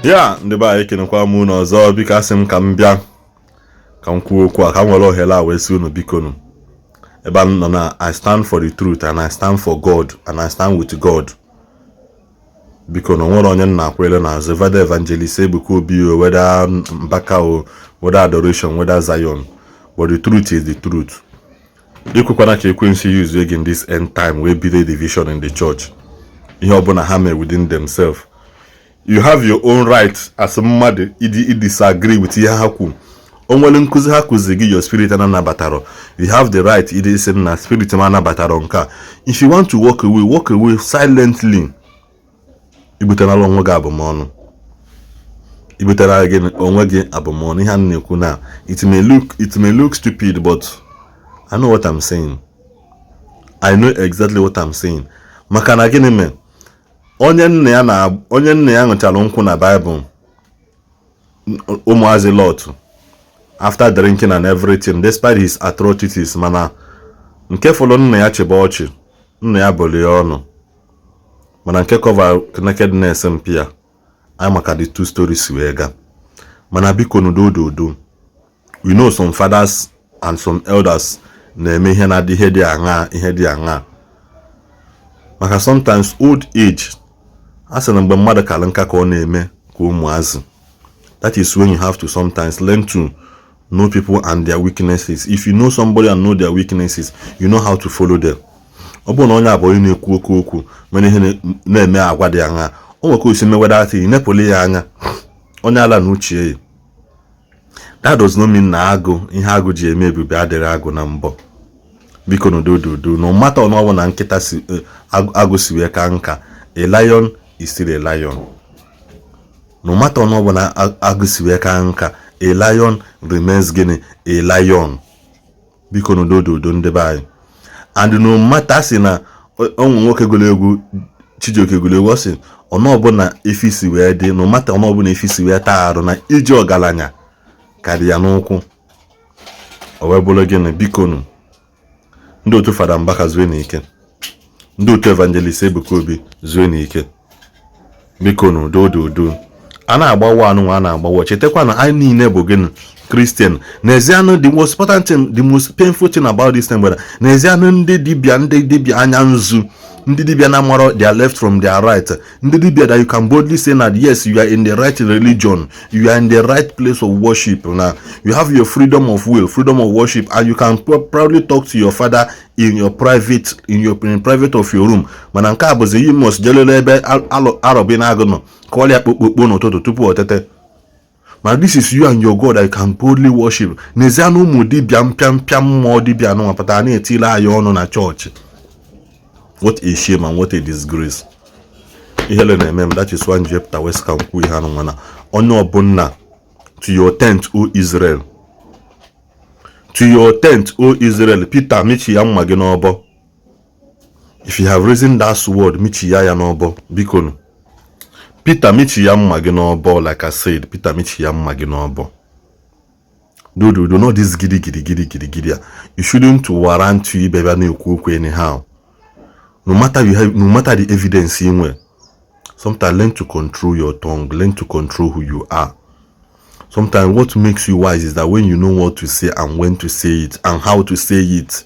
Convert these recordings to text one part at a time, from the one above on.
Ya, ndị be anyị, ekenekwa m unu ọzọ. Biko, asị m ka m bịa ka m kwuo okwu a, ka m were ohere a wee sị unu, bikonu, ebe m nọ na I stand for the truth and I stand for God and I stand with God. Biko, na onwere onye m na-akwere n'azụ, whether Evangelist Ebuka Obi o, whether Mbaka o, whether Adoration, whether Zion, but the truth is the truth. Ekwekwana ka ekwensu use gị in this end time wee bido division in the church. Ihe ọbụla ha mee within themselves, you have your own right as mmadụ ịdị disagree with ihe ha kwu. O nwere nkụzi ha kụzi gị, your spirit anabatara, you have the right ịdị isi na spirit m anabatara nke a. If you want to walk away, walk away silently. Ibuterala onwe gị abụmọnụ, ibutere gị onwe gị abụmọnụ. Ihe a na-ekwu na it may look stupid, but I know what I'm saying. I know exactly what I'm saying. Maka na gịnị mee onye nna ya ṅụchara nkwụ na Baịbụl, ụmụazị Lot, after drinking and everything, despite his atrocities, mana nke fọrọ nna ya chịba ọchị, nna ya bụrụ ya ọnụ, mana nke cover nakedness mpi ya anyị, maka the two stories wee gaa. Mana biko, n'udo, we know some fathers and some elders na-eme ihe na-adị, ihe dị aṅaa, ihe dị aṅaa, maka sometimes old age, a sị na mgbe mmadụ kara nka ka ọ na-eme ka ụmụazị. That is when you have to sometimes learn to know people and their weaknesses. If you know somebody and know their weaknesses, you know how to follow them. Ọ bụrụ na onye abụọ onye na-ekwu oke okwu mere ihe na-eme agwa dị aṅaa, o nwere ka osi meweda ata, inepụli ya anya, onye ala na uche ya. That does not mean na agụ ihe agụ ji eme ebube adịrị agụ na mbọ. Biko, n'udododo, no matter ọnụ na nkịta si agụ si wee ka nka, a lion is still a lion. No matter ọnụ ọbụla agụ si wee ka nka, a lion remains gịnị? A lion. Biko, n'udododo, ndị be anyị, and no matter si na ụmụ nwoke gụrụ egwu, Chijioke gụrụ egwu, ọ sị ọnụ ọbụla efi si wee dị, no matter ọnụ ọbụla efi si wee taa arụ, na iji ọgaranya karịa ya n'ụkwụ, o wee bụrụ gịnị? Bikonu, ndị otu Fada Mbaka, zue n'ike. Ndị otu Evangelist Ebuka Obi, zue n'ike. Bikonu, dododo, a na-agbawa anụnwa, a na-agbawa. Chetakwa na anyị niile bụ gịnị? Christian. N'ezianụ, the most important thing, the most painful thing about this thing bụ na n'ezianụ, ndị dibịa, ndị dibịa anya nzu, ndị dibịa na-amarọ their left from their right, ndị dibịa that you can boldly say that yes, you are in the right religion, you are in the right place of worship, na you have your freedom of will, freedom of worship, and you can proudly talk to your father in private of your room. Mana nke a bụzi you must jelele ebe arọbi na-agụ nọ kọọrọ ya kpokpokpo n'ụtụtụ tupu o tete. Ma this is you and your God that you can boldly worship. N'ezie na ụmụ dibịa mpịampịa mmụọ, dibịa anụnwa pụtara na-etile anyị ọnụ na chọọchị. What a shame and what a disgrace. Ihere na-eme m. That is why nji pụta wee sị ka m kwuo ihe anụnwa na onye ọbụla, to your tent, O Israel, to your tent, O Israel. Peter, michi ya mma gị n'ọbọ. If you have risen that sword, michi ya ya n'ọbọ. Bikonu, Peter, michi ya mma gị n'ọbọ. Like I said, Peter, michi ya mma gị n'ọbọ. Do do do not this gidi gidi gidi gidi gidi a, you shouldn't warrant you ibe bịa na-ekwu okwu anyhow, no matter you have, no matter the evidence ị nwe. Sometimes learn to control your tongue, learn to control who you are. Sometimes what makes you wise is that when you know what to say and when to say it and how to say it.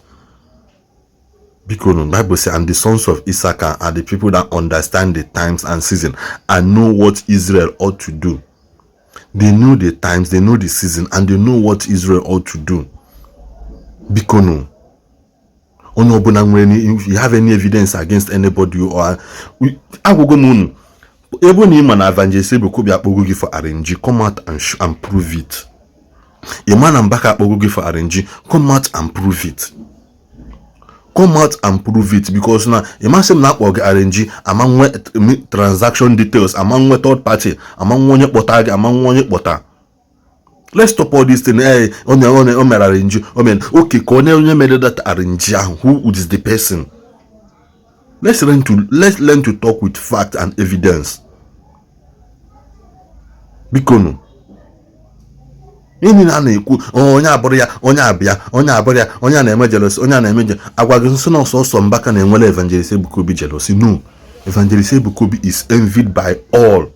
Because the Bible says, "And the sons of Issachar are the people that understand the times and season and know what Israel ought to do." They know the times, they know the season, and they know what Israel ought to do. Biko, onye ọbụla nwere, if you have any evidence against anybody or agwụgo m unu, ebe na ịma na Evangelist Ebuka Obi akpọgo gị for RNG, come out and prove it. Ịma na Mbaka akpọgo gị for RNG, come out and prove it. Come out and prove it, because na ịmasị m na akpọ gị RNG, ama nwe transaction details, ama nwe third party, ama nwe onye kpọta gị, ama nwe onye kpọta. Let's stop all this thing. Ee, onye o mere RNG, o mere okay, ka onye mere that RNG ahụ, who is the person? Let's learn to talk with fact and evidence. Bikonu, ihe niile a na-ekwu, onye abụrụ ya, onye abịa, onye abụrụ ya, onye a na-eme jealousy, onye a na-eme agwa gị nsị na ọsọsọ Mbaka na-enwere Evangelist Ebuka Obi jealousy. No, Evangelist Ebuka Obi is envied by all.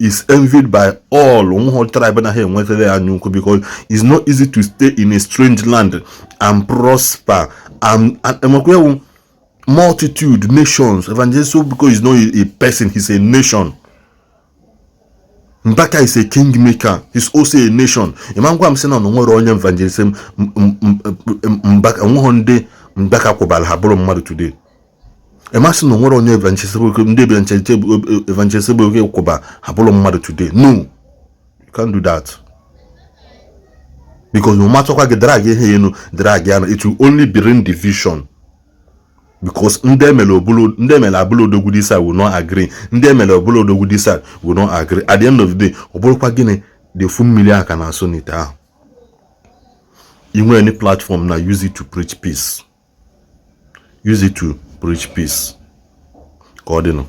Is envied by all. Onweghị tribe na ha enwetara ya anya ukwu, because it's not easy to stay in a strange land and prosper and enwekwa ewu multitude nations. Evangelist Ebuka is not a person, he's a nation. Mbaka is a kingmaker, he's also a nation. Ịma ngwa m sị na nwere onye evangelist Mbaka, nweghị ndị Mbaka kwụbara ha bụrụ mmadụ today. Ịmasị na nwere onye evangelist, ndị evangelist Ebuka kwụba ha bụrụ mmadụ today? No, you can't do that, because no matter kwa gị drag ihe enu, drag ya na, it will only bring division, because ndị emere obulu, ndị emere abụla odogwu this side will not agree, ndị emere obulu odogwu this side will not agree. At the end of the day, ọ bụrụkwa gịnị? The ofu mmiri aka na-asụ n'ite ahụ. Inwe any platform na, use it to preach peace, use it to preach peace. Ka ọ dịnụ.